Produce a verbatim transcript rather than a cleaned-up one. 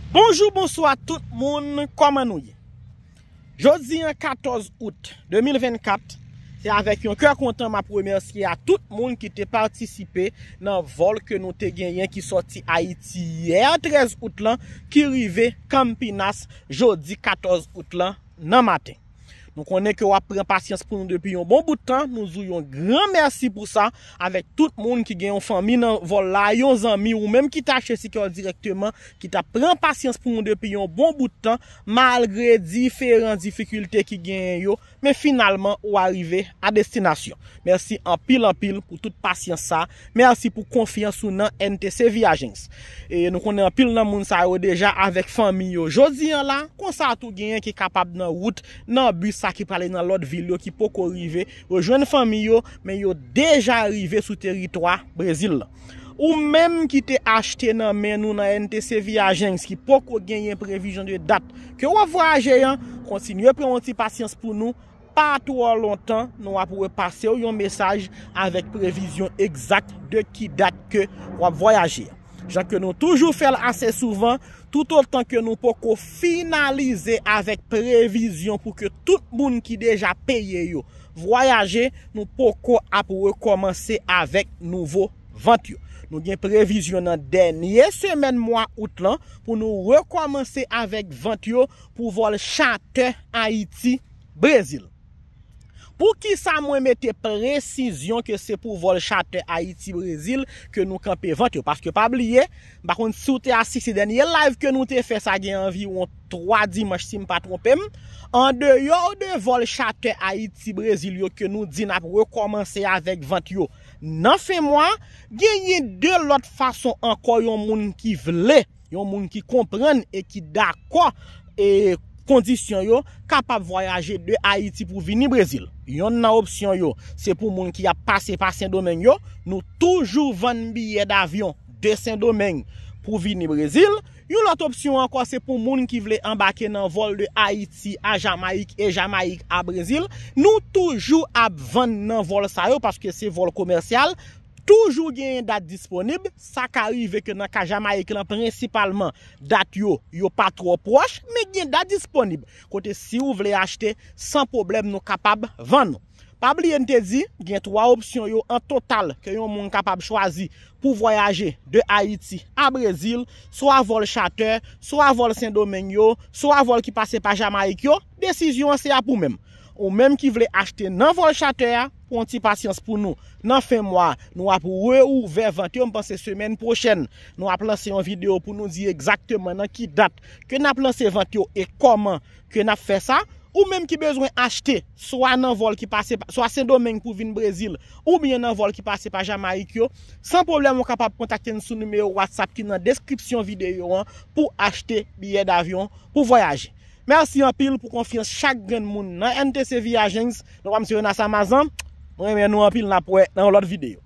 Bonjou, bonswa tout moun, kòman nou ye? Jodi an, katòz out de mil vennkat, se avèk yon kè kontan m ap remèsye a tout moun ki te patisipe nan vòl ke nou te genyen ki sòti Ayiti yè, trèz out lan, ki rive Campinas jodi, katòz out lan, nan maten. Nou konnen ke w ap pran pasyans pou nou depi yon bon bout tan. Nou di w yon gran mèsi pou sa, avèk tout moun ki gen yon fanmi nan vòl la, yon zanmi, ou menm ki t achte tikè w dirèkteman, ki t ap pran pasyans pou nou depi yon bon bout tan, malgre diferan difikilte ki genyen yo, men finalman, ou arive a destinasyon. Mèsi anpil, anpil pou tout pasyans sa. Mèsi pou konfyans ou nan N T C Viagens. E nou konnen anpil nan moun sa yo deja avèk fanmi yo jodi an la. Konsa tou, genyen ki kapab nan wout, nan bis sa ki prale nan lòt vil yo, ki poko rive rejwenn fanmi yo, men yo deja rive sou teritwa Brezil la. Ou menm ki te achte nan men nou nan N T C Viagens, ki poko genyen previzyon de dat ke w ap vwayaje an, kontinye pran yon ti pasyans pou nou. Pa twò lontan, nou ap repase w yon mesaj avèk previzyon egzak de ki dat ke w ap vwayaje. Jan ke nou toujou fè l ase souvan, toutotan ke nou poko finalize avèk previzyon pou ke tout moun ki deja peye yo vwayaje, nou poko ap rekòmanse avèk nouvo vant yo. Nou gen previzyon nan dènye semèn mwa out lan pou nou rekòmanse avèk vant yo pou vòl chatè Ayiti Brezil. Poukisa mwen mete presizyon ke se pou vòl chatè Ayiti Brezil ke nou kanpe vant yo? Paske pa bliye, m pa konn si w te asiste dènye live ke nou te fè, sa gen anviwon twa dimanch, si m pa twonpe m. Andeyò de vòl chatè Ayiti Brezil yo ke nou di n ap rekòmanse avèk vant yo nan fen mwa, genyen de lòt fason ankò yon moun ki vle, yon moun ki konprann e ki dakò e kondisyon yo, kapab vwayaje de Ayiti pou vini Brezil. Yonn nan opsyon yo, se pou moun ki ap pase pa Sendomeng yo. Nou toujou vann biyè davyon de Sendomeng pou vini Brezil. Yon lòt opsyon ankò, se pou moun ki vle anbake nan vòl de Ayiti a Jamayik e Jamayik a Brezil. Nou toujou ap vann nan vòl sa yo, paske se vòl komèsyal. Toujou genyen dat disponib. Sa ka rive ke nan ka Jamayik lan, prensipalman, dat yo, yo pa twò pwòch, men gen dat disponib. Kote, si w vle achte, san pwoblèm, nou kapab vann ou. Pa bliye, n te di, gen twa opsyon yo an total ke yon moun kapab chwazi pou vwayaje de Ayiti a Brezil, swa vòl chatè, swa vòl Sendomeng yo, swa vòl ki pase pa Jamayik yo. Desizyon an se ap ou menm. Ou menm ki vle achte nan vòl chatè a, pran ti pasyans pou nou. Nan fen mwa, nou ap reouvè vant yo. M panse semèn pwochèn, nou ap lanse yon videyo pou nou di egzakteman nan ki dat ke n ap lanse vant yo e kòman ke n ap fè sa. Ou menm ki bezwen achte, swa nan vòl ki pase pa, swa Sendomeng pou vin Brezil, oubyen nan vòl ki pase pa Jamayik yo, san pwoblèm, ou kapab kontakte n sou nimewo WhatsApp ki nan deskripsyon videyo an pou achte biyè davyon pou vwayaje. Mèsi anpil pou konfyans chak grenn moun nan N T C Viagens. Non pa m se Renas Amazan. Mwen renmen nou anpil, n ap wè nan yon lòt videyo.